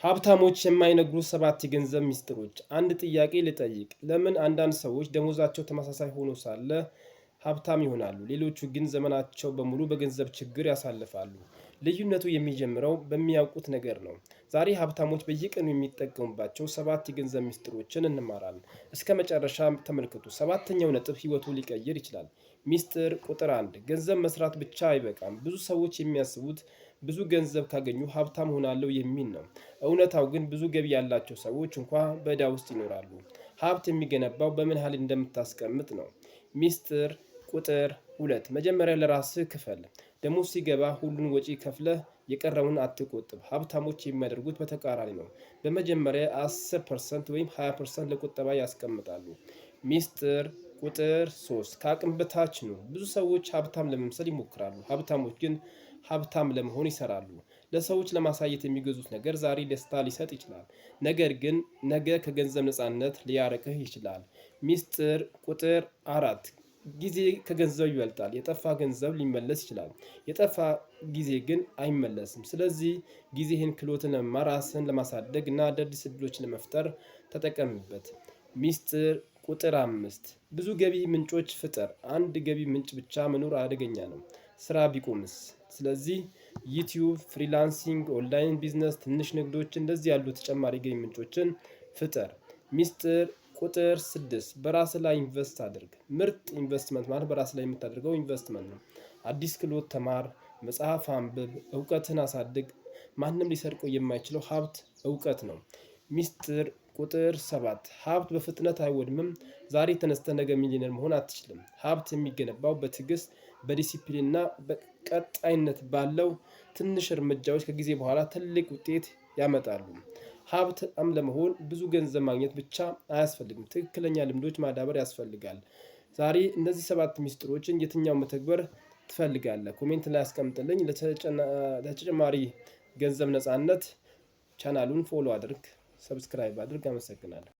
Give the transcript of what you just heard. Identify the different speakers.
Speaker 1: ሀብታሞች የማይነግሩ ሰባት የገንዘብ ሚስጥሮች። አንድ ጥያቄ ልጠይቅ። ለምን አንዳንድ ሰዎች ደሞዛቸው ተመሳሳይ ሆኖ ሳለ ሀብታም ይሆናሉ፣ ሌሎቹ ግን ዘመናቸው በሙሉ በገንዘብ ችግር ያሳልፋሉ? ልዩነቱ የሚጀምረው በሚያውቁት ነገር ነው። ዛሬ ሀብታሞች በየቀኑ የሚጠቀሙባቸው ሰባት የገንዘብ ሚስጥሮችን እንማራለን። እስከ መጨረሻ ተመልከቱ። ሰባተኛው ነጥብ ህይወቱ ሊቀይር ይችላል። ሚስጥር ቁጥር 1፦ ገንዘብ መስራት ብቻ አይበቃም። ብዙ ሰዎች የሚያስቡት ብዙ ገንዘብ ካገኙ ሀብታም ሆናለሁ የሚል ነው። እውነታው ግን ብዙ ገቢ ያላቸው ሰዎች እንኳ በዕዳ ውስጥ ይኖራሉ። ሀብት የሚገነባው በምን ያህል እንደምታስቀምጥ ነው። ሚስጥር ቁጥር 2፦ መጀመሪያ ለራስህ ክፈል። ደሞዝ ሲገባ ሁሉን ወጪ ከፍለህ የቀረውን አትቆጥብ። ሀብታሞች የሚያደርጉት በተቃራኒ ነው። በመጀመሪያ 10% ወይም 20% ለቁጠባ ያስቀምጣሉ። ሚስጥር ቁጥር 3፦ ከአቅም በታች ነው። ብዙ ሰዎች ሀብታም ለመምሰል ይሞክራሉ። ሀብታሞች ግን ሀብታም ለመሆን ይሰራሉ። ለሰዎች ለማሳየት የሚገዙት ነገር ዛሬ ደስታ ሊሰጥ ይችላል፣ ነገር ግን ነገ ከገንዘብ ነፃነት ሊያርቅህ ይችላል። ሚስጥር ቁጥር 4፦ ጊዜ ከገንዘብ ይበልጣል። የጠፋ ገንዘብ ሊመለስ ይችላል፣ የጠፋ ጊዜ ግን አይመለስም። ስለዚህ ጊዜህን ክህሎትን ለመማር፣ ራስህን ለማሳደግ እና አዳዲስ እድሎችን ለመፍጠር ተጠቀምበት። ሚስጥር ቁጥር 5፦ ብዙ ገቢ ምንጮች ፍጠር። አንድ ገቢ ምንጭ ብቻ መኖር አደገኛ ነው። ስራ ቢቆምስ? ስለዚህ YouTube፣ freelancing፣ online business፣ ትንሽ ንግዶች እንደዚህ ያሉ ተጨማሪ ገቢ ምንጮችን ፍጠር። ሚስጥር ቁጥር 6፦ በራስ ላይ invest አድርግ። ምርጥ ኢንቨስትመንት ማለት በራስ ላይ የምታደርገው ኢንቨስትመንት ነው። አዲስ ክህሎት ተማር፣ መጽሐፍ አንብብ፣ እውቀትን አሳድግ። ማንም ሊሰርቀው የማይችለው ሀብት እውቀት ነው። ሚስጥር ቁጥር 7፦ ሀብት በፍጥነት አይወድምም። ዛሬ ተነስተህ ነገ ሚሊዮነር መሆን አትችልም። ሀብት የሚገነባው በትዕግስት፣ በዲሲፕሊንና በቀጣይነት ባለው ትንሽ እርምጃዎች ከጊዜ በኋላ ትልቅ ውጤት ያመጣሉ። ሀብታም ለመሆን ብዙ ገንዘብ ማግኘት ብቻ አያስፈልግም። ትክክለኛ ልምዶች ማዳበር ያስፈልጋል። ዛሬ እነዚህ ሰባት ሚስጥሮችን የትኛው መተግበር ትፈልጋለህ? Comment ላይ አስቀምጥልኝ። ለተጨማሪ ገንዘብ ነጻነት ቻናሉን follow አድርግ፣ subscribe አድርግ። አመሰግናለሁ።